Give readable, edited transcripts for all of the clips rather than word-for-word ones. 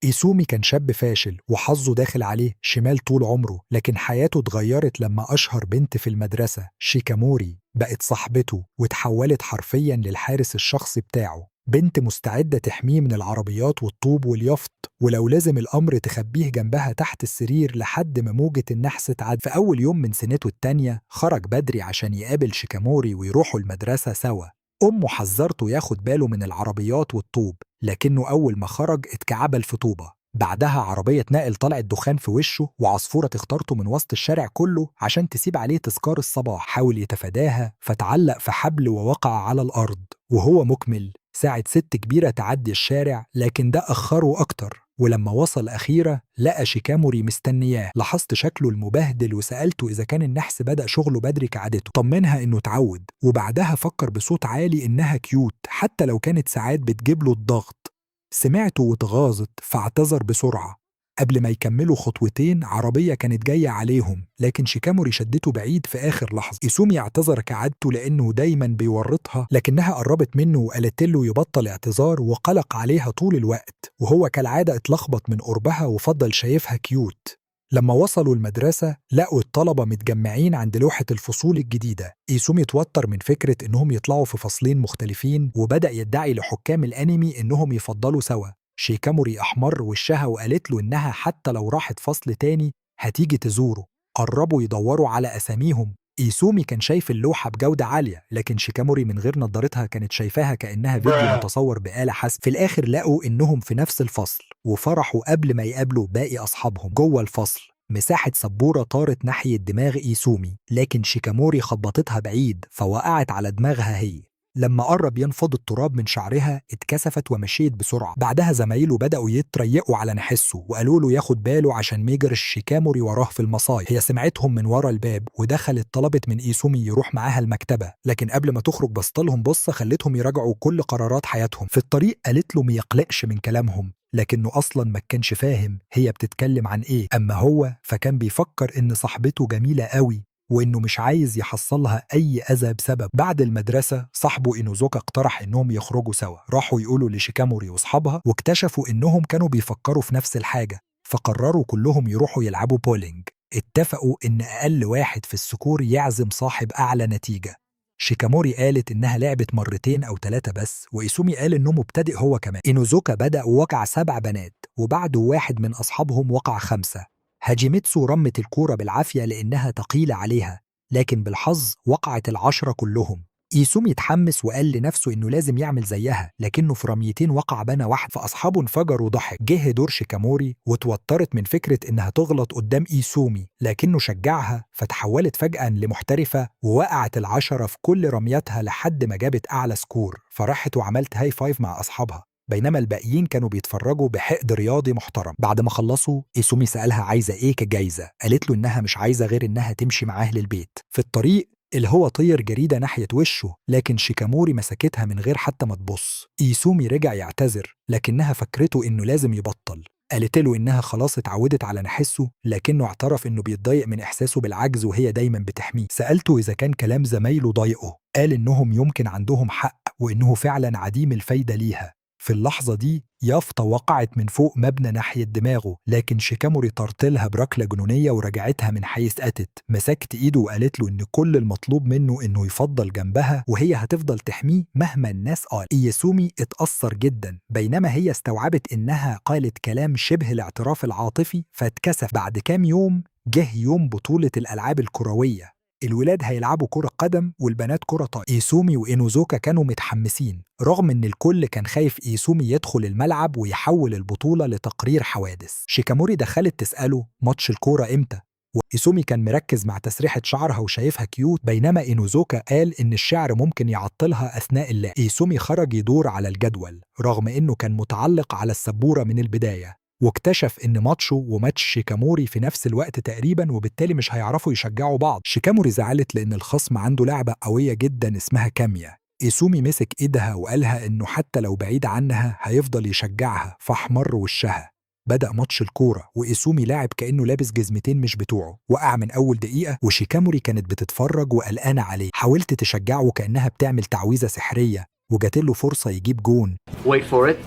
إيسومي كان شاب فاشل وحظه داخل عليه شمال طول عمره، لكن حياته اتغيرت لما أشهر بنت في المدرسة شيكاموري بقت صاحبته وتحولت حرفيا للحارس الشخصي بتاعه. بنت مستعدة تحميه من العربيات والطوب واليفط، ولو لازم الأمر تخبيه جنبها تحت السرير لحد ما موجة النحس تعد. في أول يوم من سنته التانية خرج بدري عشان يقابل شيكاموري ويروحوا المدرسة سوا. أمه حذرته ياخد باله من العربيات والطوب، لكنه أول ما خرج اتكعبل في طوبة. بعدها عربية نقل طلعت دخان في وشه، وعصفورة اختارته من وسط الشارع كله عشان تسيب عليه تذكار الصباح. حاول يتفاداها فتعلق في حبل ووقع على الأرض وهو مكمل. ساعة ست كبيرة تعدي الشارع، لكن ده أخره أكتر. ولما وصل أخيرا لقى شيكاموري مستنياه. لاحظت شكله المبهدل وسألته إذا كان النحس بدأ شغله بدري كعادته. طمنها إنه اتعود، وبعدها فكر بصوت عالي إنها cute حتى لو كانت ساعات بتجيب له الضغط. سمعته واتغاظت فاعتذر بسرعة. قبل ما يكملوا خطوتين عربية كانت جاية عليهم، لكن شيكاموري شدته بعيد في آخر لحظة. إيسومي اعتذر كعادته لأنه دايما بيورطها، لكنها قربت منه وقالت له يبطل اعتذار وقلق عليها طول الوقت، وهو كالعادة اتلخبط من قربها وفضل شايفها cute. لما وصلوا المدرسة لقوا الطلبة متجمعين عند لوحة الفصول الجديدة. إيسومي اتوتر من فكرة إنهم يطلعوا في فصلين مختلفين، وبدأ يدعي لحكام الأنمي إنهم يفضلوا سوا. شيكاموري أحمر وشها وقالت له إنها حتى لو راحت فصل تاني هتيجي تزوره. قربوا يدوروا على أساميهم. إيسومي كان شايف اللوحة بجودة عالية، لكن شيكاموري من غير نظارتها كانت شايفاها كأنها فيديو متصور بآلة حاسبة. في الآخر لقوا إنهم في نفس الفصل وفرحوا قبل ما يقابلوا باقي أصحابهم. جوه الفصل مساحة سبورة طارت ناحية دماغ إيسومي، لكن شيكاموري خبطتها بعيد فوقعت على دماغها هي. لما قرب ينفض التراب من شعرها اتكسفت ومشيت بسرعة. بعدها زمايله بدأوا يتريقوا على نحسه وقالوا له ياخد باله عشان ميجر شيكاموري وراه في المصايب. هي سمعتهم من ورا الباب ودخلت طلبت من إيسومي يروح معاها المكتبة، لكن قبل ما تخرج بصتلهم بصة خلتهم يراجعوا كل قرارات حياتهم. في الطريق قالت له ميقلقش من كلامهم، لكنه أصلا ما كانش فاهم هي بتتكلم عن إيه. أما هو فكان بيفكر إن صاحبته جميلة قوي وإنه مش عايز يحصلها أي أذى بسبب. بعد المدرسة صاحبه إينوزوكا اقترح إنهم يخرجوا سوا. راحوا يقولوا لشيكاموري وأصحابها واكتشفوا إنهم كانوا بيفكروا في نفس الحاجة، فقرروا كلهم يروحوا يلعبوا بولينج. اتفقوا إن أقل واحد في ال score يعزم صاحب أعلى نتيجة. شيكاموري قالت إنها لعبت مرتين أو 3 بس، وإيسومي قال إنه مبتدئ هو كمان. إينوزوكا بدأ ووقع 7 بنات، وبعده واحد من أصحابهم وقع 5. هاجيميتسو رمت الكورة بالعافية لأنها تقيلة عليها، لكن بالحظ وقعت 10 كلهم. إيسومي اتحمس وقال لنفسه إنه لازم يعمل زيها، لكنه في رميتين وقع بنا واحد، فأصحابه انفجروا ضحك. جه دور شيكاموري وتوترت من فكرة إنها تغلط قدام إيسومي، لكنه شجعها فتحولت فجأة لمحترفة ووقعت 10 في كل رمياتها لحد ما جابت أعلى score. فرحت وعملت high five مع أصحابها، بينما الباقيين كانوا بيتفرجوا بحقد رياضي محترم. بعد ما خلصوا إيسومي سألها عايزة إيه كجايزة، قالت له إنها مش عايزة غير إنها تمشي معاه للبيت. في الطريق الهوا طير جريدة ناحية وشه، لكن شيكاموري مسكتها من غير حتى ما تبص. إيسومي رجع يعتذر، لكنها فكرته إنه لازم يبطل. قالت له إنها خلاص اتعودت على نحسه، لكنه اعترف إنه بيتضايق من إحساسه بالعجز وهي دايما بتحميه. سألته إذا كان كلام زمايله ضايقه، قال إنهم يمكن عندهم حق وإنه فعلا عديم الفايدة ليها. في اللحظة دي يافطة وقعت من فوق مبنى ناحية دماغه، لكن شيكاموري طارتلها بركلة جنونية ورجعتها من حيث أتت. مسكت إيده وقالت له إن كل المطلوب منه إنه يفضل جنبها وهي هتفضل تحميه مهما الناس قال. إيسومي اتأثر جدا، بينما هي استوعبت إنها قالت كلام شبه الاعتراف العاطفي فاتكسف. بعد كام يوم جه يوم بطولة الألعاب الكروية، الولاد هيلعبوا كرة قدم والبنات كرة طايرة. إيسومي وإينوزوكا كانوا متحمسين، رغم إن الكل كان خايف إيسومي يدخل الملعب ويحول البطولة لتقرير حوادث. شيكاموري دخلت تسأله ماتش الكورة إمتى، وإيسومي كان مركز مع تسريحة شعرها وشايفها cute، بينما إينوزوكا قال إن الشعر ممكن يعطلها أثناء اللعب. إيسومي خرج يدور على الجدول رغم إنه كان متعلق على السبورة من البداية، واكتشف إن ماتشه وماتش شيكاموري في نفس الوقت تقريبا، وبالتالي مش هيعرفوا يشجعوا بعض. شيكاموري زعلت لأن الخصم عنده لعبة قوية جدا اسمها كاميا. إيسومي مسك إيدها وقالها إنه حتى لو بعيد عنها هيفضل يشجعها، فاحمر وشها. بدأ ماتش الكورة وإيسومي لعب كأنه لابس جزمتين مش بتوعه، وقع من أول دقيقة، وشيكاموري كانت بتتفرج وقلقانة عليه. حاولت تشجعه كأنها بتعمل تعويذة سحرية، وجات له فرصة يجيب جون. Wait for it.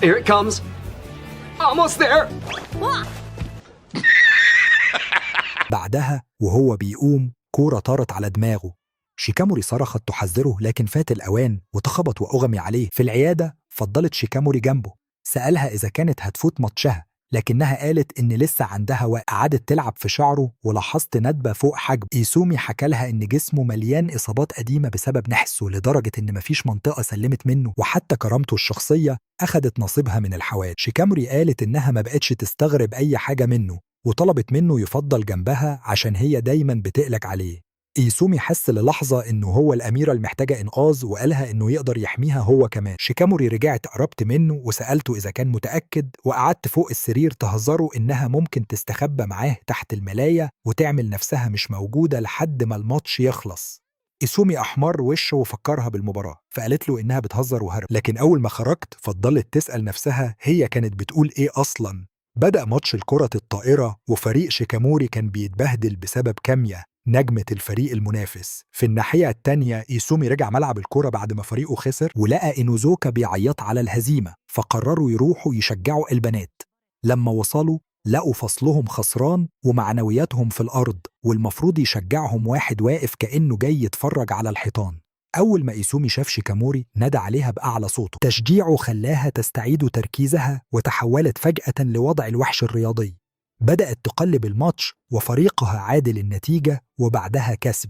Here it comes. Almost there. بعدها وهو بيقوم كورة طارت على دماغه. شيكاموري صرخت تحذره، لكن فات الأوان وتخبط وأغمي عليه. في العيادة فضلت شيكاموري جنبه، سألها إذا كانت هتفوت ماتشها، لكنها قالت إن لسه عندها وقت. قعدت تلعب في شعره ولاحظت ندبة فوق حجم. إيسومي حكى لها إن جسمه مليان إصابات قديمة بسبب نحسه، لدرجة إن مفيش منطقة سلمت منه، وحتى كرامته الشخصية أخدت نصيبها من الحوادث. شيكاموري قالت إنها ما بقتش تستغرب أي حاجة منه، وطلبت منه يفضل جنبها عشان هي دايما بتقلق عليه. إيسومي حس للحظة إنه هو الأميرة المحتاجة إنقاذ، وقالها إنه يقدر يحميها هو كمان. شيكاموري رجعت قربت منه وسألته إذا كان متأكد، وقعدت فوق السرير تهزره إنها ممكن تستخبى معاه تحت الملاية وتعمل نفسها مش موجودة لحد ما الماتش يخلص. إيسومي أحمر وشه وفكرها بالمباراة، فقالت له إنها بتهزر وهرب. لكن أول ما خرجت فضلت تسأل نفسها هي كانت بتقول إيه أصلاً. بدأ ماتش الكرة الطائرة، وفريق شيكاموري كان بيتبهدل بسبب كاميا نجمة الفريق المنافس. في الناحية التانية إيسومي رجع ملعب الكرة بعد ما فريقه خسر، ولقى إينوزوكا بيعيط على الهزيمة، فقرروا يروحوا يشجعوا البنات. لما وصلوا لقوا فصلهم خسران ومعنوياتهم في الأرض، والمفروض يشجعهم واحد واقف كأنه جاي يتفرج على الحيطان. أول ما إيسومي شاف شيكاموري نادى عليها بأعلى صوته. تشجيعه خلاها تستعيد تركيزها وتحولت فجأة لوضع الوحش الرياضي. بدأت تقلب الماتش وفريقها عادل النتيجة وبعدها كسب.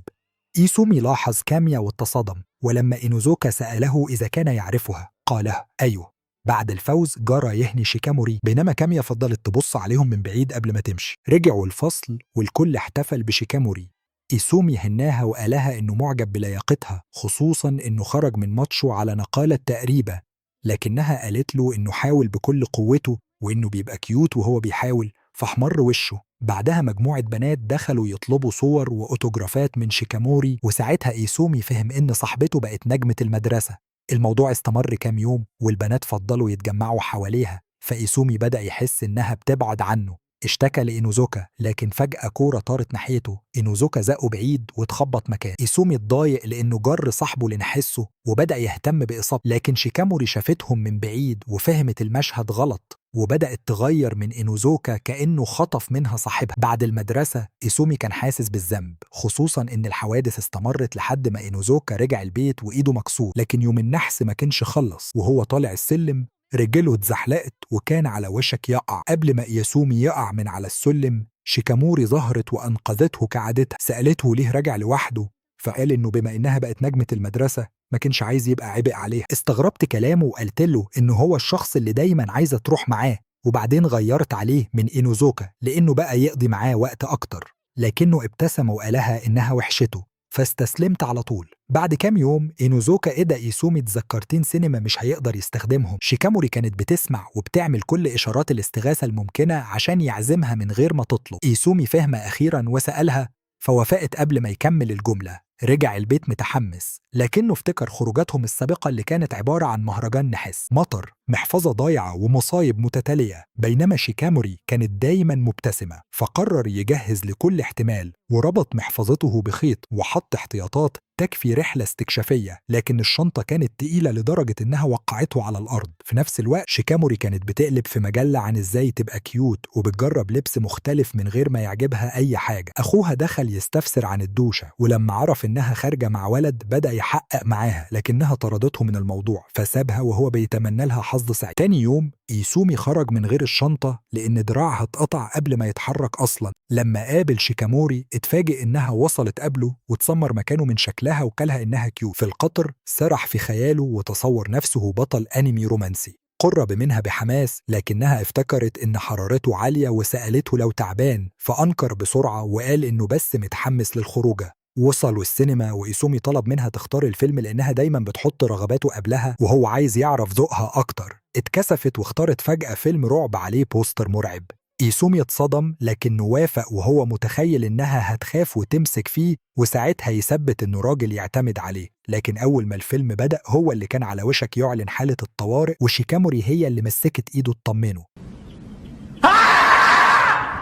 إيسومي لاحظ كاميا واتصدم، ولما إينوزوكا سأله إذا كان يعرفها قاله أيوه. بعد الفوز جرى يهني شيكاموري، بينما كاميا فضلت تبص عليهم من بعيد قبل ما تمشي. رجعوا الفصل والكل احتفل بشيكاموري. إيسومي هناها وقالها إنه معجب بلياقتها، خصوصا إنه خرج من ماتشه على نقالة تقريبا، لكنها قالت له إنه حاول بكل قوته وإنه بيبقى cute وهو بيحاول، فاحمر وشه. بعدها مجموعة بنات دخلوا يطلبوا صور وأوتوغرافات من شيكاموري، وساعتها إيسومي فهم إن صاحبته بقت نجمة المدرسة. الموضوع استمر كام يوم والبنات فضلوا يتجمعوا حواليها، فإيسومي بدأ يحس إنها بتبعد عنه. اشتكى لإينوزوكا، لكن فجأة كورة طارت ناحيته. إينوزوكا زقه بعيد واتخبط مكان. إيسومي اتضايق لأنه جر صاحبه لنحسه وبدأ يهتم بإصابته، لكن شيكاموري شافتهم من بعيد وفهمت المشهد غلط، وبدأت تغير من إينوزوكا كأنه خطف منها صاحبها. بعد المدرسة إيسومي كان حاسس بالذنب، خصوصا إن الحوادث استمرت لحد ما إينوزوكا رجع البيت وإيده مكسور. لكن يوم النحس ما كانش خلص، وهو طالع السلم رجله اتزحلقت وكان على وشك يقع. قبل ما إيسومي يقع من على السلم شيكاموري ظهرت وأنقذته كعادتها. سألته ليه رجع لوحده، فقال إنه بما إنها بقت نجمة المدرسة ما كانش عايز يبقى عبء عليها. استغربت كلامه وقلت له إنه هو الشخص اللي دايما عايزة تروح معاه، وبعدين غيرت عليه من إينوزوكا لأنه بقى يقضي معاه وقت أكتر، لكنه ابتسم وقالها إنها وحشته، فاستسلمت على طول. بعد كام يوم إينوزوكا إدى إيسومي تذكرتين سينما مش هيقدر يستخدمهم. شيكاموري كانت بتسمع وبتعمل كل إشارات الاستغاثة الممكنة عشان يعزمها من غير ما تطلب. إيسومي فهم أخيرا وسألها، فوافقت قبل ما يكمل الجملة. رجع البيت متحمس، لكنه افتكر خروجاتهم السابقة اللي كانت عبارة عن مهرجان نحس، مطر، محفظة ضايعة، ومصايب متتالية، بينما شيكاموري كانت دايما مبتسمة. فقرر يجهز لكل احتمال، وربط محفظته بخيط وحط احتياطات تكفي رحلة استكشافية، لكن الشنطة كانت تقيلة لدرجة إنها وقعته على الأرض. في نفس الوقت شيكاموري كانت بتقلب في مجلة عن إزاي تبقى cute، وبتجرب لبس مختلف من غير ما يعجبها أي حاجة. أخوها دخل يستفسر عن الدوشة، ولما عرف إنها خارجة مع ولد بدأ يحقق معاها، لكنها طردته من الموضوع فسابها وهو بيتمنى لها حظ سعيد. تاني يوم إيسومي خرج من غير الشنطة لأن دراعها اتقطع قبل ما يتحرك أصلا. لما قابل شيكاموري اتفاجئ إنها وصلت قبله واتسمر مكانه من شكلها وقالها إنها cute. في القطر سرح في خياله وتصور نفسه بطل أنمي رومانسي. قرب منها بحماس، لكنها افتكرت إن حرارته عالية وسألته لو تعبان، فأنكر بسرعة وقال إنه بس متحمس للخروجة. وصلوا السينما وإيسومي طلب منها تختار الفيلم لأنها دايما بتحط رغباته قبلها وهو عايز يعرف ذوقها أكتر. اتكسفت واختارت فجأة فيلم رعب عليه بوستر مرعب. إيسومي اتصدم لكنه وافق وهو متخيل إنها هتخاف وتمسك فيه وساعتها يثبت إنه راجل يعتمد عليه. لكن أول ما الفيلم بدأ هو اللي كان على وشك يعلن حالة الطوارئ، وشيكاموري هي اللي مسكت إيده تطمنه.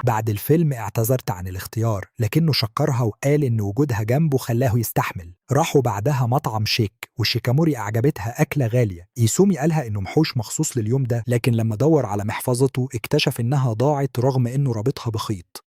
بعد الفيلم اعتذرت عن الاختيار، لكنه شكرها وقال إن وجودها جنبه خلاه يستحمل. راحوا بعدها مطعم شيك، وشيكاموري أعجبتها أكلة غالية. إيسومي قالها إنه محوش مخصوص لليوم ده، لكن لما دور على محفظته اكتشف إنها ضاعت رغم إنه رابطها بخيط.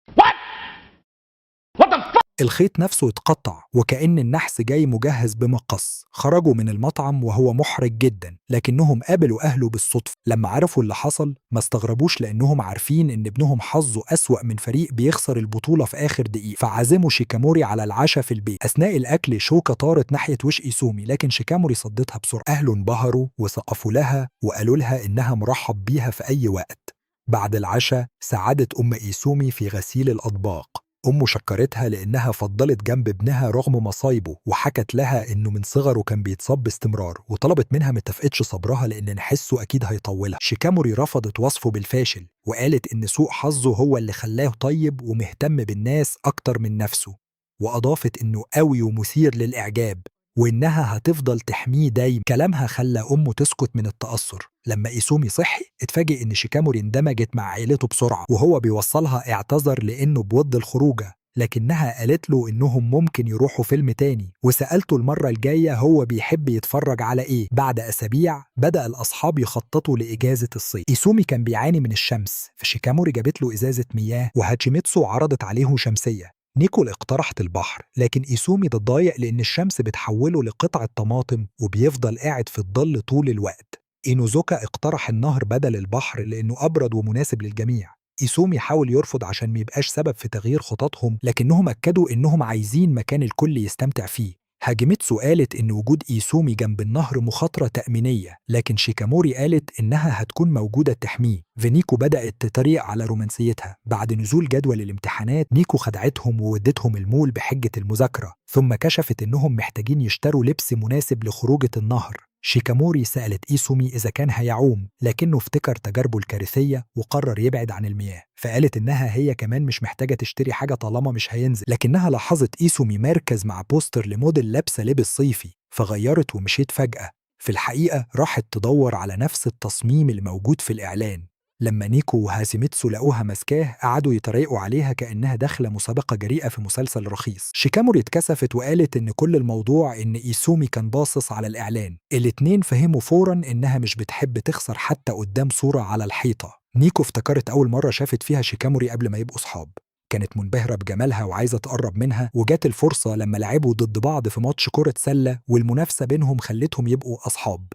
الخيط نفسه اتقطع وكأن النحس جاي مجهز بمقص. خرجوا من المطعم وهو محرج جدا، لكنهم قابلوا أهله بالصدفة. لما عرفوا اللي حصل ما استغربوش، لأنهم عارفين إن ابنهم حظه أسوأ من فريق بيخسر البطولة في آخر دقيقة. فعزموا شيكاموري على العشاء في البيت. أثناء الأكل شوكة طارت ناحية وش إيسومي، لكن شيكاموري صدتها بسرعة. أهله انبهروا وسقفوا لها وقالوا لها إنها مرحب بيها في أي وقت. بعد العشاء ساعدت أم إيسومي في غسيل الأطباق. أمه شكرتها لأنها فضلت جنب ابنها رغم مصايبه، وحكت لها إنه من صغره كان بيتصاب باستمرار، وطلبت منها ما تفقدش صبرها لأن نحسه أكيد هيطولها. شيكاموري رفضت وصفه بالفاشل، وقالت إن سوء حظه هو اللي خلاه طيب ومهتم بالناس أكتر من نفسه، وأضافت إنه قوي ومثير للإعجاب وإنها هتفضل تحميه دايما. كلامها خلى أمه تسكت من التأثر. لما إيسومي صحي اتفاجئ إن شيكاموري اندمجت مع عيلته بسرعة، وهو بيوصلها اعتذر لأنه بود الخروجة، لكنها قالت له إنهم ممكن يروحوا فيلم تاني، وسألته المرة الجاية هو بيحب يتفرج على إيه. بعد أسابيع بدأ الأصحاب يخططوا لإجازة الصيف. إيسومي كان بيعاني من الشمس، فشيكاموري جابت له إزازة مياه، وهاتشيميتسو عرضت عليه شمسية. نيكول اقترحت البحر، لكن إيسومي اتضايق لأن الشمس بتحوله لقطعة طماطم وبيفضل قاعد في الظل طول الوقت. إينوزوكا اقترح النهر بدل البحر لأنه أبرد ومناسب للجميع. إيسومي حاول يرفض عشان ما يبقاش سبب في تغيير خططهم، لكنهم أكدوا إنهم عايزين مكان الكل يستمتع فيه. هاجمتسو قالت إن وجود إيسومي جنب النهر مخاطرة تأمينية، لكن شيكاموري قالت إنها هتكون موجودة تحميه. فينيكو بدأت تتريق على رومانسيتها. بعد نزول جدول الامتحانات نيكو خدعتهم وودتهم المول بحجة المذاكرة، ثم كشفت إنهم محتاجين يشتروا لبس مناسب لخروجة النهر. شيكاموري سألت إيسومي إذا كان هيعوم، لكنه افتكر تجاربه الكارثية وقرر يبعد عن المياه، فقالت إنها هي كمان مش محتاجة تشتري حاجة طالما مش هينزل. لكنها لاحظت إيسومي مركز مع بوستر لموديل لابسة لبس صيفي، فغيرت ومشيت فجأة. في الحقيقة راحت تدور على نفس التصميم الموجود في الإعلان. لما نيكو وهاسيميتسو لقوها ماسكاه قعدوا يتريقوا عليها كأنها داخلة مسابقة جريئة في مسلسل رخيص. شيكاموري اتكسفت وقالت إن كل الموضوع إن إيسومي كان باصص على الإعلان. الاتنين فهموا فورا إنها مش بتحب تخسر حتى قدام صورة على الحيطة. نيكو افتكرت أول مرة شافت فيها شيكاموري قبل ما يبقوا صحاب، كانت منبهرة بجمالها وعايزة تقرب منها، وجات الفرصة لما لعبوا ضد بعض في ماتش كرة سلة، والمنافسة بينهم خلتهم يبقوا أصحاب.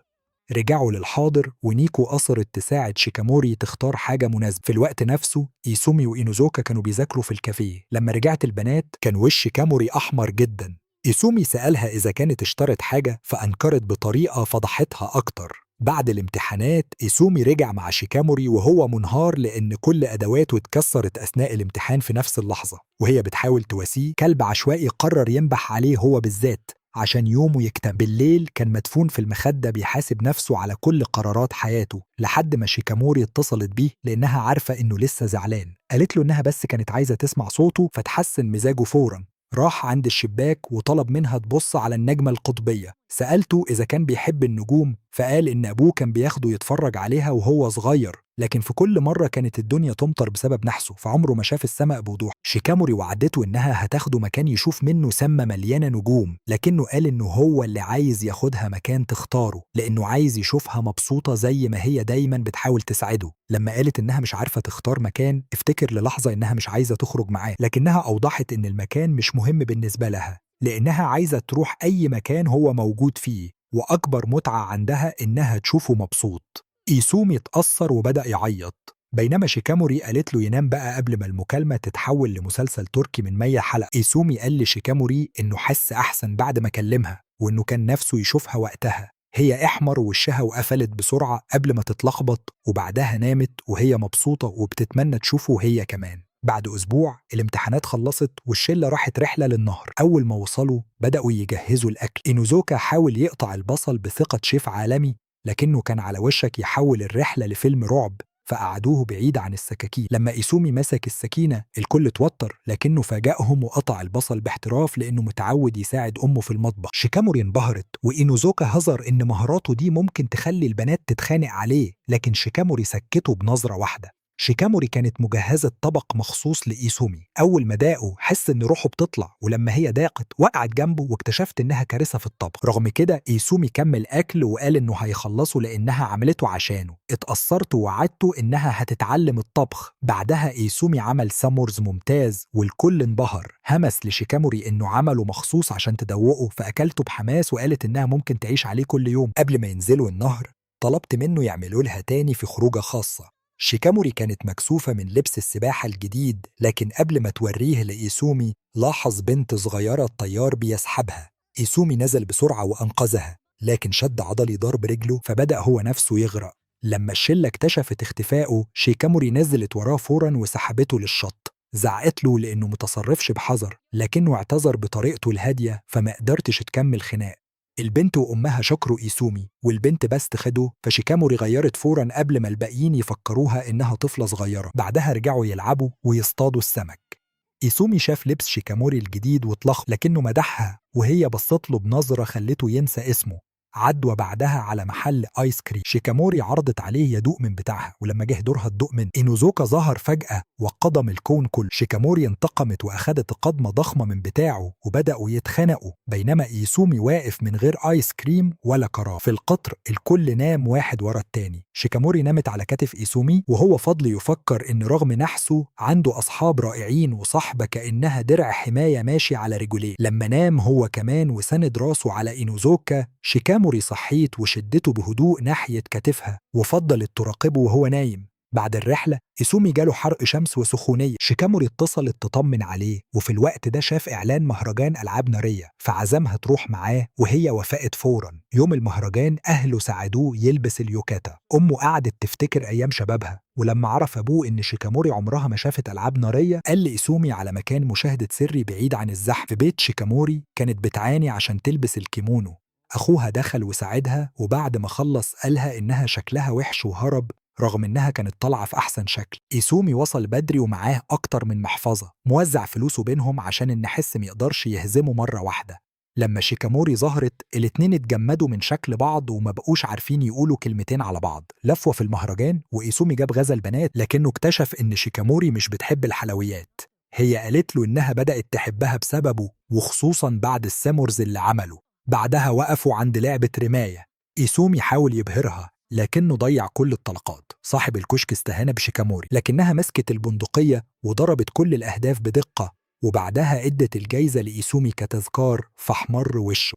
رجعوا للحاضر ونيكو أصرت تساعد شيكاموري تختار حاجة مناسبة. في الوقت نفسه إيسومي وإينوزوكا كانوا بيذاكروا في الكافيه. لما رجعت البنات كان وش شيكاموري أحمر جدا. إيسومي سألها إذا كانت اشترت حاجة، فأنكرت بطريقة فضحتها أكتر. بعد الامتحانات إيسومي رجع مع شيكاموري وهو منهار لأن كل أدواته اتكسرت أثناء الامتحان في نفس اللحظة. وهي بتحاول تواسيه، كلب عشوائي قرر ينبح عليه هو بالذات عشان يومه يكتمل. بالليل كان مدفون في المخدة بيحاسب نفسه على كل قرارات حياته، لحد ما شيكاموري اتصلت بيه لأنها عارفة إنه لسه زعلان. قالت له إنها بس كانت عايزة تسمع صوته، فتحسن مزاجه فورا. راح عند الشباك وطلب منها تبص على النجمة القطبية. سألته إذا كان بيحب النجوم، فقال إن أبوه كان بياخده يتفرج عليها وهو صغير، لكن في كل مرة كانت الدنيا تمطر بسبب نحسه، فعمره ما شاف السماء بوضوح. شيكاموري وعدته إنها هتاخده مكان يشوف منه سما مليانة نجوم، لكنه قال إنه هو اللي عايز ياخدها مكان تختاره، لأنه عايز يشوفها مبسوطة زي ما هي دايما بتحاول تساعده. لما قالت إنها مش عارفة تختار مكان، افتكر للحظة إنها مش عايزة تخرج معاه، لكنها أوضحت إن المكان مش مهم بالنسبة لها، لأنها عايزة تروح أي مكان هو موجود فيه، وأكبر متعة عندها إنها تشوفه مبسوط. إيسومي اتأثر وبدأ يعيط، بينما شيكاموري قالت له ينام بقى قبل ما المكالمة تتحول لمسلسل تركي من 100 حلقة. إيسومي قال لشيكاموري إنه حس أحسن بعد ما كلمها، وإنه كان نفسه يشوفها وقتها. هي احمر وشها وقفلت بسرعة قبل ما تتلخبط، وبعدها نامت وهي مبسوطة وبتتمنى تشوفه هي كمان. بعد أسبوع الامتحانات خلصت والشلة راحت رحلة للنهر. أول ما وصلوا بدأوا يجهزوا الأكل. إينوزوكا حاول يقطع البصل بثقة شيف عالمي، لكنه كان على وشك يحول الرحلة لفيلم رعب، فقعدوه بعيد عن السكاكين. لما إيسومي مسك السكينة الكل اتوتر، لكنه فاجأهم وقطع البصل باحتراف لأنه متعود يساعد أمه في المطبخ. شيكاموري انبهرت، وإينوزوكا هزر إن مهاراته دي ممكن تخلي البنات تتخانق عليه، لكن شيكاموري سكته بنظرة واحدة. شيكاموري كانت مجهزة طبق مخصوص لإيسومي. أول ما داقه حس إن روحه بتطلع، ولما هي داقت وقعت جنبه واكتشفت إنها كارثة في الطبخ. رغم كده إيسومي كمل أكل وقال إنه هيخلصه لأنها عملته عشانه. اتأثرت ووعدته إنها هتتعلم الطبخ. بعدها إيسومي عمل s'mores ممتاز والكل انبهر. همس لشيكاموري إنه عمله مخصوص عشان تدوقه، فأكلته بحماس وقالت إنها ممكن تعيش عليه كل يوم. قبل ما ينزلوا النهر طلبت منه يعملوا لها تاني في خروجة خاصة. شيكاموري كانت مكسوفة من لبس السباحة الجديد، لكن قبل ما توريه لإيسومي لاحظ بنت صغيرة الطيار بيسحبها. إيسومي نزل بسرعة وأنقذها، لكن شد عضلي ضرب رجله فبدأ هو نفسه يغرق. لما الشلة اكتشفت اختفائه شيكاموري نزلت وراه فورا وسحبته للشط. زعقت له لأنه متصرفش بحذر، لكنه اعتذر بطريقته الهادية فما قدرتش تكمل خناق. البنت وأمها شكروا إيسومي والبنت بس تخده، فشيكاموري غيرت فورا قبل ما الباقيين يفكروها إنها طفلة صغيرة. بعدها رجعوا يلعبوا ويصطادوا السمك. إيسومي شاف لبس شيكاموري الجديد واتلخبط، لكنه مدحها وهي بصت له بنظرة خلته ينسى اسمه. عدوا بعدها على محل آيس كريم. شيكاموري عرضت عليه يدوق من بتاعها، ولما جه دورها تدوق منه إينوزوكا ظهر فجأة وقضم الكون كله. شيكاموري انتقمت وأخدت قضمة ضخمة من بتاعه وبدأوا يتخانقوا، بينما إيسومي واقف من غير آيس كريم ولا كرامة. في القطر الكل نام واحد ورا التاني. شيكاموري نامت على كتف إيسومي، وهو فضل يفكر إن رغم نحسه عنده أصحاب رائعين وصحبة كأنها درع حماية ماشي على رجليه. لما نام هو كمان وسند راسه على إينوزوكا، شيكاموري صحيت وشدته بهدوء ناحية كتفها وفضلت تراقبه وهو نايم. بعد الرحلة إيسومي جاله حرق شمس وسخونية. شيكاموري اتصلت تطمن عليه، وفي الوقت ده شاف إعلان مهرجان ألعاب نارية فعزمها تروح معاه وهي وافقت فورا. يوم المهرجان أهله ساعدوه يلبس اليوكاتا. أمه قعدت تفتكر أيام شبابها، ولما عرف أبوه إن شيكاموري عمرها ما شافت ألعاب نارية قال لإيسومي على مكان مشاهدة سري بعيد عن الزحمة. في بيت شيكاموري كانت بتعاني عشان تلبس الكيمونو. أخوها دخل وساعدها، وبعد ما خلص قالها إنها شكلها وحش وهرب رغم إنها كانت طالعة في أحسن شكل. إيسومي وصل بدري ومعاه أكتر من محفظة، موزع فلوسه بينهم عشان النحس ميقدرش يهزمه مرة واحدة. لما شيكاموري ظهرت الاتنين اتجمدوا من شكل بعض وما بقوش عارفين يقولوا كلمتين على بعض. لفوا في المهرجان وإيسومي جاب غزل بنات، لكنه اكتشف إن شيكاموري مش بتحب الحلويات. هي قالت له إنها بدأت تحبها بسببه، وخصوصا بعد ال s'mores اللي عمله. بعدها وقفوا عند لعبة رماية. إيسومي حاول يبهرها لكنه ضيع كل الطلقات. صاحب الكشك استهان بشيكاموري، لكنها مسكت البندقية وضربت كل الأهداف بدقة، وبعدها ادت الجايزة لإيسومي كتذكار فاحمر وشه.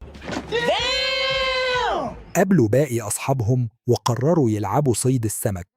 قابلوا باقي أصحابهم وقرروا يلعبوا صيد السمك.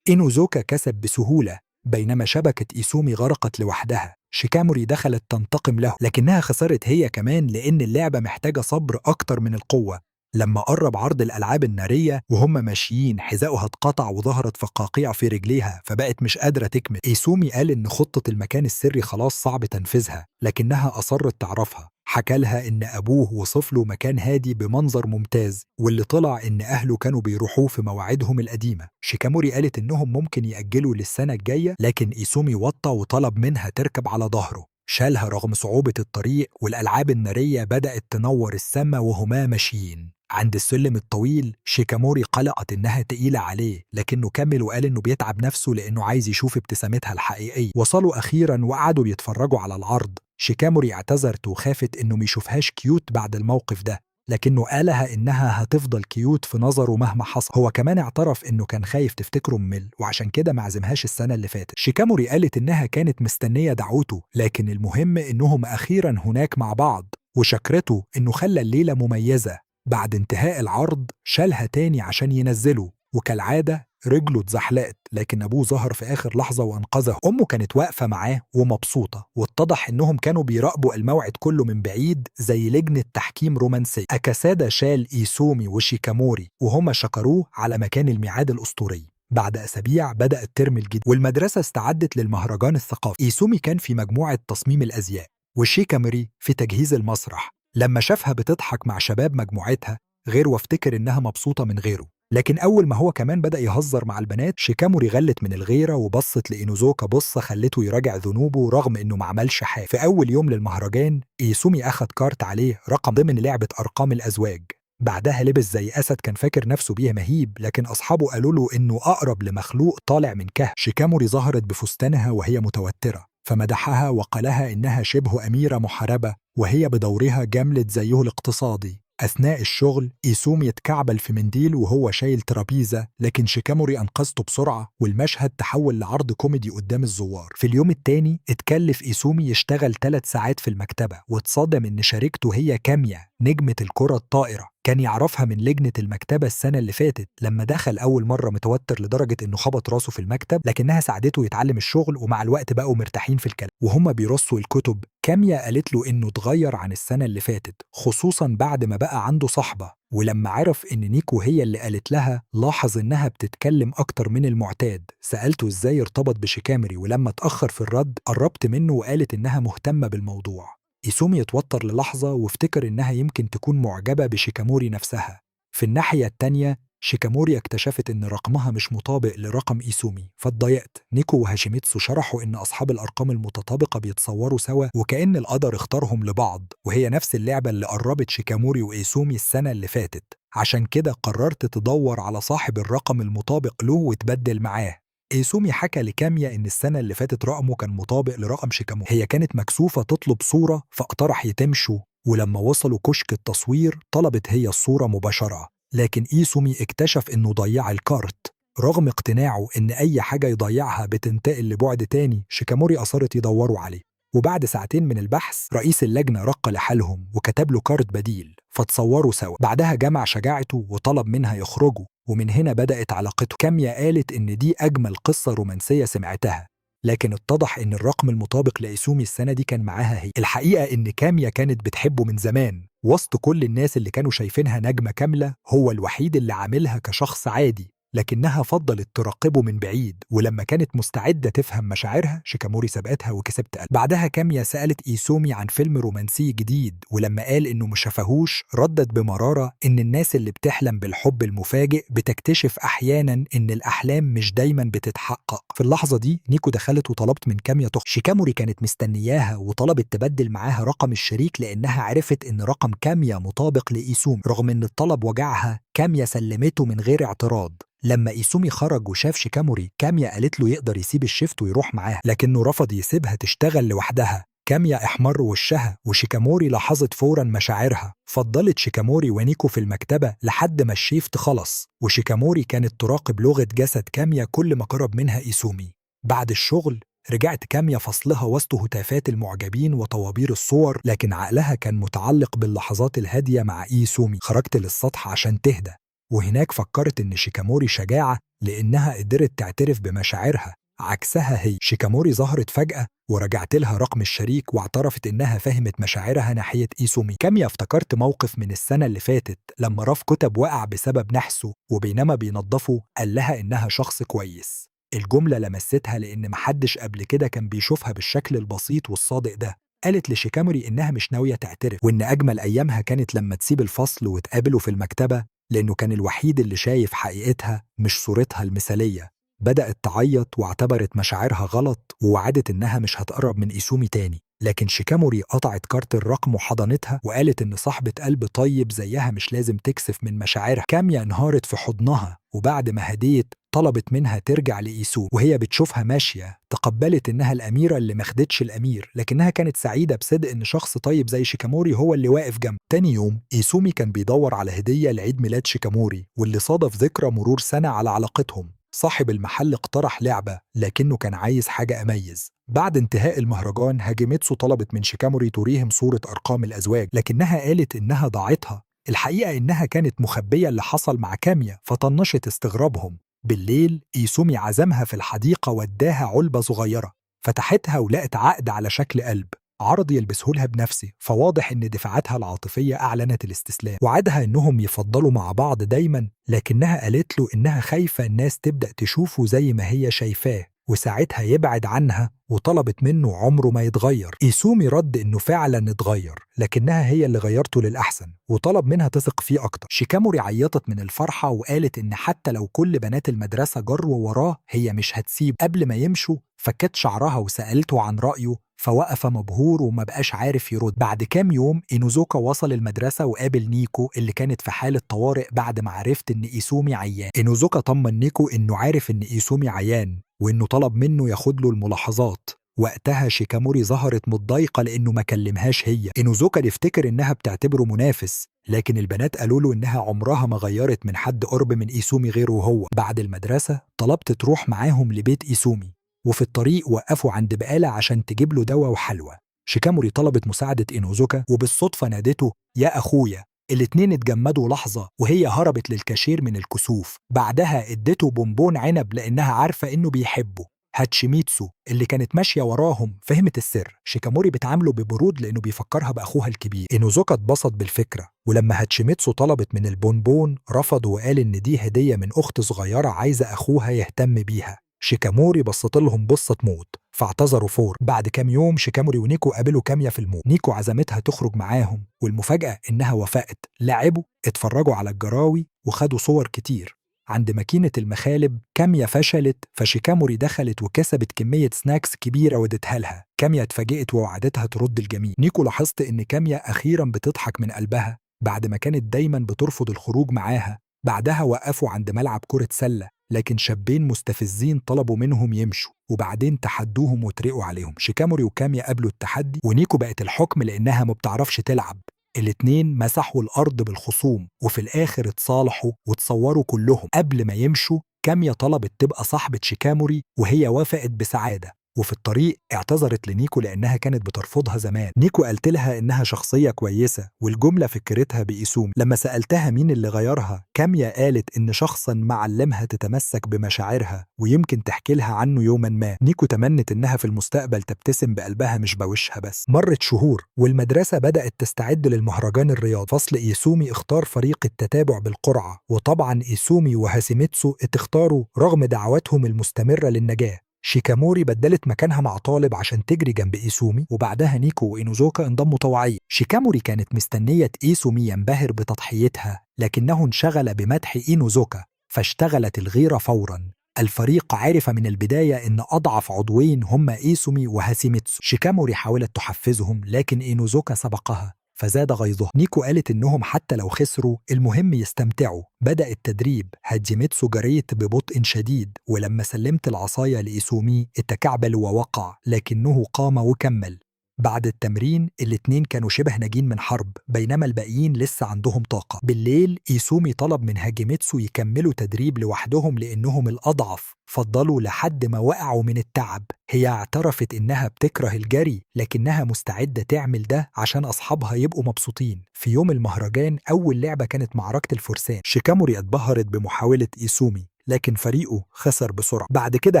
إينوزوكا كسب بسهولة، بينما شبكة إيسومي غرقت لوحدها. شيكاموري دخلت تنتقم له، لكنها خسرت هي كمان لأن اللعبة محتاجة صبر أكتر من القوة. لما قرب عرض الألعاب النارية وهم ماشيين حذاؤها اتقطع وظهرت فقاقيع في رجليها فبقت مش قادرة تكمل. إيسومي قال إن خطة المكان السري خلاص صعب تنفيذها، لكنها أصرت تعرفها. حكى لها إن أبوه وصف له مكان هادي بمنظر ممتاز، واللي طلع إن أهله كانوا بيروحوه في مواعيدهم القديمة. شيكاموري قالت إنهم ممكن يأجلوا للسنة الجاية، لكن إيسومي وطى وطلب منها تركب على ظهره. شالها رغم صعوبة الطريق، والألعاب النارية بدأت تنور السما وهما ماشيين. عند السلم الطويل شيكاموري قلقت إنها تقيلة عليه، لكنه كمل وقال إنه بيتعب نفسه لأنه عايز يشوف ابتسامتها الحقيقية. وصلوا أخيرا وقعدوا بيتفرجوا على العرض. شيكاموري اعتذرت وخافت إنه ميشوفهاش cute بعد الموقف ده، لكنه قالها إنها هتفضل cute في نظره مهما حصل. هو كمان اعترف إنه كان خايف تفتكره ممل، وعشان كده ما عزمهاش السنة اللي فاتت. شيكاموري قالت إنها كانت مستنية دعوته، لكن المهم إنهم أخيرا هناك مع بعض، وشكرته إنه خلى الليلة مميزة. بعد انتهاء العرض شالها تاني عشان ينزله، وكالعادة رجله اتزحلقت، لكن أبوه ظهر في آخر لحظة وأنقذه. أمه كانت واقفة معاه ومبسوطة، واتضح إنهم كانوا بيراقبوا الموعد كله من بعيد زي لجنة تحكيم رومانسية. أكاسادا شال إيسومي وشيكاموري وهما شكروه على مكان الميعاد الأسطوري. بعد أسابيع بدأ الترم الجديد والمدرسة استعدت للمهرجان الثقافي. إيسومي كان في مجموعة تصميم الأزياء، وشيكاموري في تجهيز المسرح. لما شافها بتضحك مع شباب مجموعتها غير وافتكر إنها مبسوطة من غيره، لكن أول ما هو كمان بدأ يهزر مع البنات شيكاموري غلت من الغيرة وبصت لإينوزوكا بصة خلته يراجع ذنوبه رغم إنه ما عملش حاجة. في أول يوم للمهرجان إيسومي أخد كارت عليه رقم ضمن لعبة أرقام الأزواج. بعدها لبس زي أسد كان فاكر نفسه بيه مهيب، لكن أصحابه قالوا له إنه أقرب لمخلوق طالع من كهف. شيكاموري ظهرت بفستانها وهي متوترة، فمدحها وقالها إنها شبه أميرة محاربة، وهي بدورها جملت زيه الاقتصادي. أثناء الشغل إيسومي اتكعبل في منديل وهو شايل ترابيزة، لكن شيكاموري أنقذته بسرعة، والمشهد تحول لعرض كوميدي قدام الزوار. في اليوم التاني اتكلف إيسومي يشتغل 3 ساعات في المكتبة، واتصدم إن شريكته هي كاميا نجمة الكرة الطائرة. كان يعرفها من لجنة المكتبة السنة اللي فاتت لما دخل أول مرة متوتر لدرجة إنه خبط راسه في المكتب، لكنها ساعدته يتعلم الشغل، ومع الوقت بقوا مرتاحين في الكلام. وهما بيرصوا الكتب كاميا قالت له إنه اتغير عن السنة اللي فاتت، خصوصا بعد ما بقى عنده صاحبة. ولما عرف إن نيكو هي اللي قالت لها لاحظ إنها بتتكلم أكتر من المعتاد. سألته إزاي ارتبط بشيكاموري، ولما اتأخر في الرد قربت منه وقالت إنها مهتمة بالموضوع. إيسومي اتوتر للحظة وافتكر إنها يمكن تكون معجبة بشيكاموري نفسها. في الناحية التانية شيكاموري اكتشفت إن رقمها مش مطابق لرقم إيسومي، فاتضايقت. نيكو وهاشيميتسو شرحوا إن أصحاب الأرقام المتطابقة بيتصوروا سوا وكأن القدر اختارهم لبعض، وهي نفس اللعبة اللي قربت شيكاموري وإيسومي السنة اللي فاتت. عشان كده قررت تدور على صاحب الرقم المطابق له وتبدل معاه. إيسومي حكى لكاميا إن السنة اللي فاتت رقمه كان مطابق لرقم شيكاموري. هي كانت مكسوفة تطلب صورة، فاقترح يتمشوا، ولما وصلوا كشك التصوير طلبت هي الصورة مباشرة، لكن إيسومي اكتشف إنه ضيع الكارت. رغم اقتناعه إن أي حاجة يضيعها بتنتقل لبعد تاني، شيكاموري أصرت يدوروا عليه. وبعد ساعتين من البحث رئيس اللجنة رق لحالهم وكتب له كارت بديل، فتصوروا سوا. بعدها جمع شجاعته وطلب منها يخرجوا، ومن هنا بدأت علاقته. كاميا قالت إن دي أجمل قصة رومانسية سمعتها، لكن اتضح إن الرقم المطابق لإيسومي السنة دي كان معاها هي. الحقيقة إن كاميا كانت بتحبه من زمان، وسط كل الناس اللي كانوا شايفينها نجمة كاملة هو الوحيد اللي عاملها كشخص عادي، لكنها فضلت تراقبه من بعيد، ولما كانت مستعدة تفهم مشاعرها شيكاموري سبقتها وكسبت قلب. بعدها كاميا سألت إيسومي عن فيلم رومانسي جديد، ولما قال إنه مش شافهوش ردت بمرارة إن الناس اللي بتحلم بالحب المفاجئ بتكتشف أحيانا إن الأحلام مش دايما بتتحقق. في اللحظة دي نيكو دخلت وطلبت من كاميا تخرج. شيكاموري كانت مستنياها وطلبت تبدل معاها رقم الشريك لأنها عرفت إن رقم كاميا مطابق لإيسومي. رغم إن الطلب وجعها كاميا سلمته من غير اعتراض. لما إيسومي خرج وشاف شيكاموري كاميا قالت له يقدر يسيب ال shift ويروح معاها، لكنه رفض يسيبها تشتغل لوحدها. كاميا احمر وشها وشيكاموري لاحظت فورا مشاعرها. فضلت شيكاموري ونيكو في المكتبة لحد ما ال shift خلص، وشيكاموري كانت تراقب لغة جسد كاميا كل ما قرب منها إيسومي. بعد الشغل رجعت كاميا فصلها وسط هتافات المعجبين وطوابير الصور، لكن عقلها كان متعلق باللحظات الهادية مع إيسومي. خرجت للسطح عشان تهدى، وهناك فكرت إن شيكاموري شجاعة لأنها قدرت تعترف بمشاعرها عكسها هي. شيكاموري ظهرت فجأة ورجعت لها رقم الشريك واعترفت إنها فهمت مشاعرها ناحية إيسومي. كاميا افتكرت موقف من السنة اللي فاتت لما راف كتب وقع بسبب نحسه، وبينما بينظفه قال لها إنها شخص كويس. الجملة لمستها لأن محدش قبل كده كان بيشوفها بالشكل البسيط والصادق ده. قالت لشيكاموري إنها مش ناوية تعترف، وإن أجمل أيامها كانت لما تسيب الفصل وتقابله في المكتبة، لأنه كان الوحيد اللي شايف حقيقتها مش صورتها المثالية. بدأت تعيط واعتبرت مشاعرها غلط، ووعدت إنها مش هتقرب من إيسومي تاني. لكن شيكاموري قطعت كارت الرقم وحضنتها وقالت إن صاحبة قلب طيب زيها مش لازم تكسف من مشاعرها. كاميا انهارت في حضنها، وبعد ما هديت طلبت منها ترجع لإيسومي. وهي بتشوفها ماشية تقبلت إنها الأميرة اللي ماخدتش الأمير، لكنها كانت سعيدة بصدق إن شخص طيب زي شيكاموري هو اللي واقف جنب. تاني يوم إيسومي كان بيدور على هدية لعيد ميلاد شيكاموري، واللي صادف ذكرى مرور سنة على علاقتهم. صاحب المحل اقترح لعبة، لكنه كان عايز حاجة أميز. بعد انتهاء المهرجان هاجيميتسو طلبت من شيكاموري توريهم صورة أرقام الأزواج، لكنها قالت إنها ضاعتها. الحقيقة إنها كانت مخبية اللي حصل مع كاميا، فطنشت استغرابهم. بالليل إيسومي عزمها في الحديقة واداها علبة صغيرة، فتحتها ولقت عقد على شكل قلب. عرض يلبسهولها بنفسه، فواضح إن دفاعاتها العاطفية أعلنت الاستسلام. وعدها إنهم يفضلوا مع بعض دايما، لكنها قالت له إنها خايفة الناس تبدأ تشوفه زي ما هي شايفاه وساعتها يبعد عنها، وطلبت منه عمره ما يتغير. إيسومي رد إنه فعلا اتغير، لكنها هي اللي غيرته للأحسن، وطلب منها تثق فيه أكتر. شيكاموري عيطت من الفرحة وقالت إن حتى لو كل بنات المدرسة جروا وراه هي مش هتسيب. قبل ما يمشوا فكت شعرها وسألته عن رأيه، فوقف مبهور وما بقاش عارف يرد. بعد كام يوم إينوزوكا وصل المدرسة وقابل نيكو اللي كانت في حالة طوارئ بعد ما عرفت إن إيسومي عيان. إينوزوكا طمن نيكو إنه عارف إن إيسومي عيان وإنه طلب منه ياخد له الملاحظات. وقتها شيكاموري ظهرت متضايقة لأنه ما كلمهاش هي. إينوزوكا يفتكر إنها بتعتبره منافس، لكن البنات قالوا له إنها عمرها ما غيرت من حد قرب من إيسومي غيره هو. بعد المدرسة طلبت تروح معاهم لبيت إيسومي، وفي الطريق وقفوا عند بقالة عشان تجيب له دواء وحلوى. شيكاموري طلبت مساعدة إينوزوكا وبالصدفة نادته يا أخويا. الاتنين اتجمدوا لحظة وهي هربت للكاشير من الكسوف. بعدها ادته بونبون عنب لأنها عارفة إنه بيحبه. هاتشيميتسو اللي كانت ماشية وراهم فهمت السر. شيكاموري بتعامله ببرود لأنه بيفكرها بأخوها الكبير. إينوزوكا اتبسط بالفكرة، ولما هاتشيميتسو طلبت من البونبون رفض وقال إن دي هدية من أخت صغيرة عايزة أخوها يهتم بيها. شيكاموري بصت لهم بصة موت فاعتذروا فور. بعد كام يوم شيكاموري ونيكو قابلوا كاميا في المول. نيكو عزمتها تخرج معاهم، والمفاجأة إنها وافقت. لعبوا، اتفرجوا على الجراوي وخدوا صور كتير. عند ماكينة المخالب كاميا فشلت، فشيكاموري دخلت وكسبت كمية snacks كبيرة وادتها لها. كاميا اتفاجئت ووعدتها ترد الجميل. نيكو لاحظت إن كاميا أخيرا بتضحك من قلبها بعد ما كانت دايما بترفض الخروج معاها. بعدها وقفوا عند ملعب كرة سلة، لكن شابين مستفزين طلبوا منهم يمشوا وبعدين تحدوهم وتريقوا عليهم. شيكاموري وكاميا قابلوا التحدي ونيكو بقت الحكم لأنها ما بتعرفش تلعب. الاتنين مسحوا الأرض بالخصوم وفي الآخر اتصالحوا وتصوروا كلهم. قبل ما يمشوا كاميا طلبت تبقى صاحبة شيكاموري وهي وافقت بسعادة. وفي الطريق اعتذرت لنيكو لأنها كانت بترفضها زمان. نيكو قالت لها إنها شخصية كويسة والجملة فكرتها بإيسومي. لما سألتها مين اللي غيرها، كاميا قالت إن شخصا ما علمها تتمسك بمشاعرها ويمكن تحكي لها عنه يوما ما. نيكو تمنت إنها في المستقبل تبتسم بقلبها مش بوشها بس. مرت شهور والمدرسة بدأت تستعد للمهرجان الرياضي. فصل إيسومي اختار فريق التتابع بالقرعة، وطبعا إيسومي وهاسيميتسو اتختاروا رغم دعواتهم المستمرة للنجاة. شيكاموري بدلت مكانها مع طالب عشان تجري جنب إيسومي، وبعدها نيكو وإينوزوكا انضموا طوعيا. شيكاموري كانت مستنية إيسومي ينبهر بتضحيتها، لكنه انشغل بمدح إينوزوكا فاشتغلت الغيرة فورا. الفريق عرف من البداية إن أضعف عضوين هما إيسومي وهاسيميتسو. شيكاموري حاولت تحفزهم لكن إينوزوكا سبقها فزاد غيظه. نيكو قالت إنهم حتى لو خسروا المهم يستمتعوا. بدأ التدريب. هاجيميتسو جريت ببطء شديد، ولما سلمت العصاية لإيسومي اتكعبل ووقع، لكنه قام وكمل. بعد التمرين الاتنين كانوا شبه ناجين من حرب، بينما الباقيين لسه عندهم طاقة. بالليل إيسومي طلب من هاجيميتسو يكملوا تدريب لوحدهم لأنهم الأضعف، فضلوا لحد ما وقعوا من التعب. هي اعترفت إنها بتكره الجري لكنها مستعدة تعمل ده عشان أصحابها يبقوا مبسوطين. في يوم المهرجان أول لعبة كانت معركة الفرسان. شيكاموري اتبهرت بمحاولة إيسومي لكن فريقه خسر بسرعة. بعد كده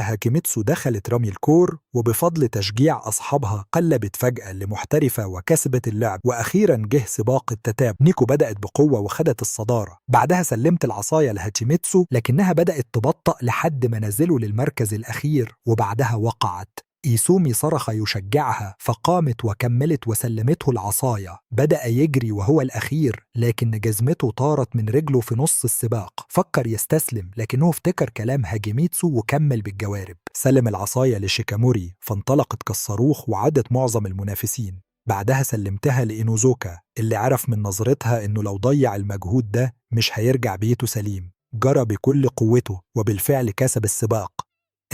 هاكيميتسو دخلت رمي الكور، وبفضل تشجيع أصحابها قلبت فجأة لمحترفة وكسبت اللعب. وأخيرا جه سباق التتابع. نيكو بدأت بقوة وخدت الصدارة. بعدها سلمت العصاية لهاتشيميتسو لكنها بدأت تبطأ لحد ما نزلوا للمركز الأخير وبعدها وقعت. إيسومي صرخ يشجعها فقامت وكملت وسلمته العصاية. بدأ يجري وهو الأخير لكن جزمته طارت من رجله في نص السباق. فكر يستسلم لكنه افتكر كلام هاجيميتسو وكمل بالجوارب. سلم العصاية لشيكاموري فانطلقت كالصاروخ وعدت معظم المنافسين. بعدها سلمتها لإينوزوكا اللي عرف من نظرتها إنه لو ضيع المجهود ده مش هيرجع بيته سليم. جرى بكل قوته وبالفعل كسب السباق.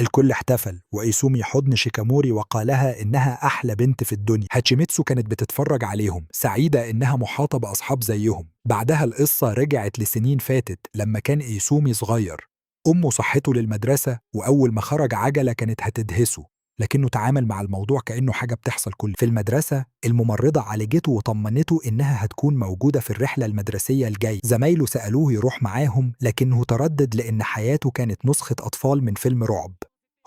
الكل احتفل وإيسومي حضن شيكاموري وقالها إنها أحلى بنت في الدنيا. هاتشيميتسو كانت بتتفرج عليهم سعيدة إنها محاطة بأصحاب زيهم. بعدها القصة رجعت لسنين فاتت لما كان إيسومي صغير. أمه صحته للمدرسة وأول ما خرج عجلة كانت هتدهسه، لكنه تعامل مع الموضوع كأنه حاجة بتحصل كل. في المدرسة الممرضة عالجته وطمنته إنها هتكون موجودة في الرحلة المدرسية الجاية. زمايله سألوه يروح معاهم لكنه تردد لأن حياته كانت نسخة أطفال من فيلم رعب.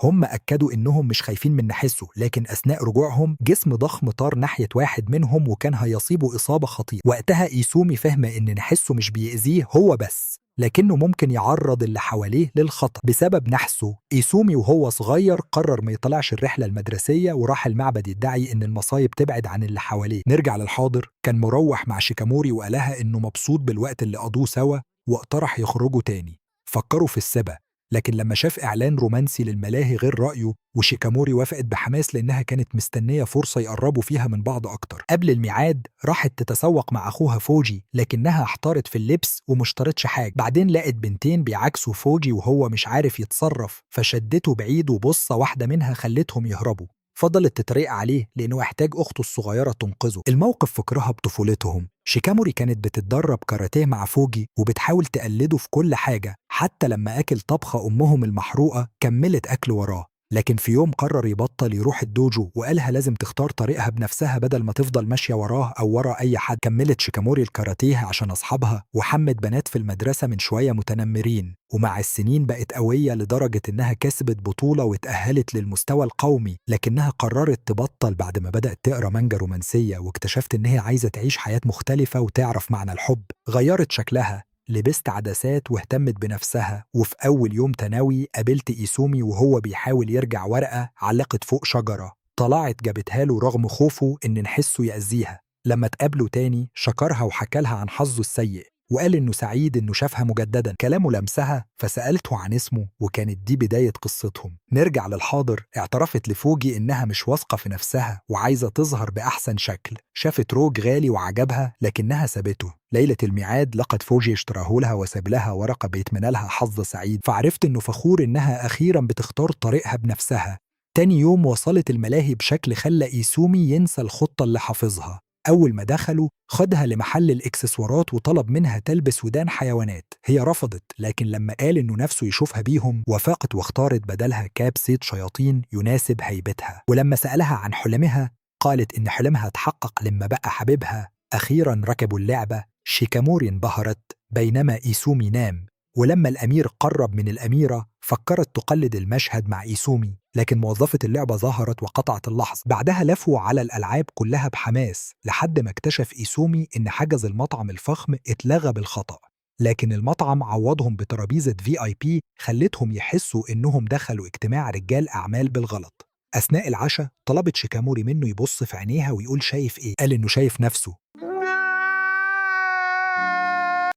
هم أكدوا إنهم مش خايفين من نحسه، لكن أثناء رجوعهم جسم ضخم طار ناحية واحد منهم وكان هيصيبه إصابة خطيرة. وقتها إيسومي فهم إن نحسه مش بيأذيه هو بس، لكنه ممكن يعرض اللي حواليه للخطر. بسبب نحسه إيسومي وهو صغير قرر ما يطلعش الرحلة المدرسية وراح المعبد يدعي إن المصايب تبعد عن اللي حواليه. نرجع للحاضر. كان مروح مع شيكاموري وقالها إنه مبسوط بالوقت اللي قضوه سوا واقترح يخرجوا تاني. فكروا في السبا، لكن لما شاف إعلان رومانسي للملاهي غير رأيه، وشيكاموري وافقت بحماس لأنها كانت مستنية فرصة يقربوا فيها من بعض أكتر. قبل الميعاد راحت تتسوق مع أخوها فوجي، لكنها احتارت في اللبس ومشترتش حاجة. بعدين لقت بنتين بيعاكسوا فوجي وهو مش عارف يتصرف، فشدته بعيد وبصة واحدة منها خلتهم يهربوا. فضلت تتريق عليه لأنه احتاج أخته الصغيرة تنقذه. الموقف فكرها بطفولتهم. شيكاموري كانت بتتدرب كاراتيه مع فوجي وبتحاول تقلده في كل حاجة، حتى لما أكل طبخة أمهم المحروقة كملت أكل وراه. لكن في يوم قرر يبطل يروح الدوجو وقالها لازم تختار طريقها بنفسها بدل ما تفضل ماشية وراه أو ورا أي حد. كملت شيكاموري الكاراتيه عشان أصحابها، وحمت بنات في المدرسة من شوية متنمرين، ومع السنين بقت قوية لدرجة إنها كسبت بطولة واتأهلت للمستوى القومي. لكنها قررت تبطل بعد ما بدأت تقرأ مانجا رومانسية واكتشفت إنها عايزة تعيش حياة مختلفة وتعرف معنى الحب. غيرت شكلها، لبست عدسات واهتمت بنفسها. وفي أول يوم تناوي قابلت إيسومي وهو بيحاول يرجع ورقة علقت فوق شجرة، طلعت جابتها له رغم خوفه إن نحسه يأذيها. لما تقابله تاني شكرها وحكالها عن حظه السيء، وقال إنه سعيد إنه شافها مجددا. كلامه لمسها فسألته عن اسمه، وكانت دي بداية قصتهم. نرجع للحاضر. اعترفت لفوجي إنها مش واثقة في نفسها وعايزة تظهر بأحسن شكل. شافت روج غالي وعجبها لكنها سابته. ليلة الميعاد لقت فوجي اشتراه لها وساب لها ورقة بيتمنى لها حظ سعيد، فعرفت إنه فخور إنها أخيرا بتختار طريقها بنفسها. تاني يوم وصلت الملاهي بشكل خلى إيسومي ينسى الخطة اللي حافظها. أول ما دخلوا خدها لمحل الإكسسوارات وطلب منها تلبس ودان حيوانات. هي رفضت، لكن لما قال إنه نفسه يشوفها بيهم وافقت واختارت بدلها كاب صيد شياطين يناسب هيبتها. ولما سألها عن حلمها قالت إن حلمها اتحقق لما بقى حبيبها. أخيرا ركبوا اللعبة. شيكاموري انبهرت بينما إيسومي نام. ولما الأمير قرب من الأميرة فكرت تقلد المشهد مع إيسومي، لكن موظفة اللعبة ظهرت وقطعت اللحظة. بعدها لفوا على الألعاب كلها بحماس لحد ما اكتشف إيسومي إن حجز المطعم الفخم اتلغى بالخطأ، لكن المطعم عوضهم بترابيزة VIP خلتهم يحسوا إنهم دخلوا اجتماع رجال أعمال بالغلط. أثناء العشاء طلبت شيكاموري منه يبص في عينيها ويقول شايف إيه. قال إنه شايف نفسه،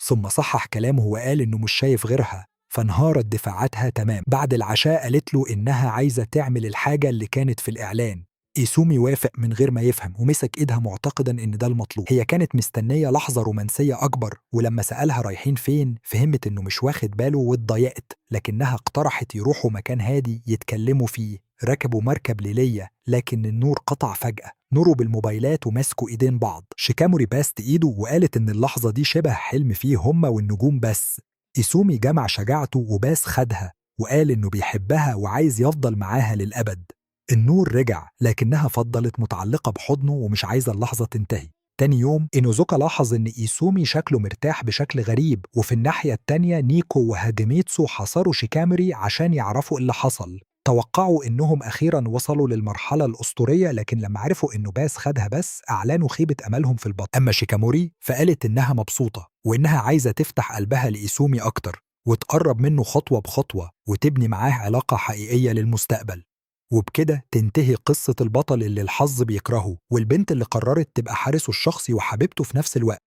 ثم صحح كلامه وقال إنه مش شايف غيرها، فانهارت دفاعاتها تمام. بعد العشاء قالت له إنها عايزة تعمل الحاجة اللي كانت في الإعلان. إيسومي وافق من غير ما يفهم ومسك إيدها معتقدا إن ده المطلوب. هي كانت مستنية لحظة رومانسية أكبر، ولما سألها رايحين فين فهمت إنه مش واخد باله واتضايقت، لكنها اقترحت يروحوا مكان هادي يتكلموا فيه. ركبوا مركب ليلية، لكن النور قطع فجأة. نوروا بالموبايلات ومسكوا ايدين بعض. شيكاموري باست ايده وقالت ان اللحظة دي شبه حلم فيه هما والنجوم بس. إيسومي جمع شجاعته وباس خدها وقال إنه بيحبها وعايز يفضل معاها للأبد. النور رجع، لكنها فضلت متعلقة بحضنه ومش عايزة اللحظة تنتهي. تاني يوم إينوزوكا لاحظ إن إيسومي شكله مرتاح بشكل غريب، وفي الناحية التانية نيكو وهاجيميتسو حاصروا شيكاموري عشان يعرفوا اللي حصل. توقعوا إنهم أخيراً وصلوا للمرحلة الأسطورية، لكن لما عرفوا إنه باس خدها بس أعلنوا خيبة أملهم في البطل. أما شيكاموري فقالت إنها مبسوطة وإنها عايزة تفتح قلبها لإيسومي أكتر وتقرب منه خطوة بخطوة وتبني معاه علاقة حقيقية للمستقبل. وبكده تنتهي قصة البطل اللي الحظ بيكرهه والبنت اللي قررت تبقى حارسه الشخصي وحبيبته في نفس الوقت.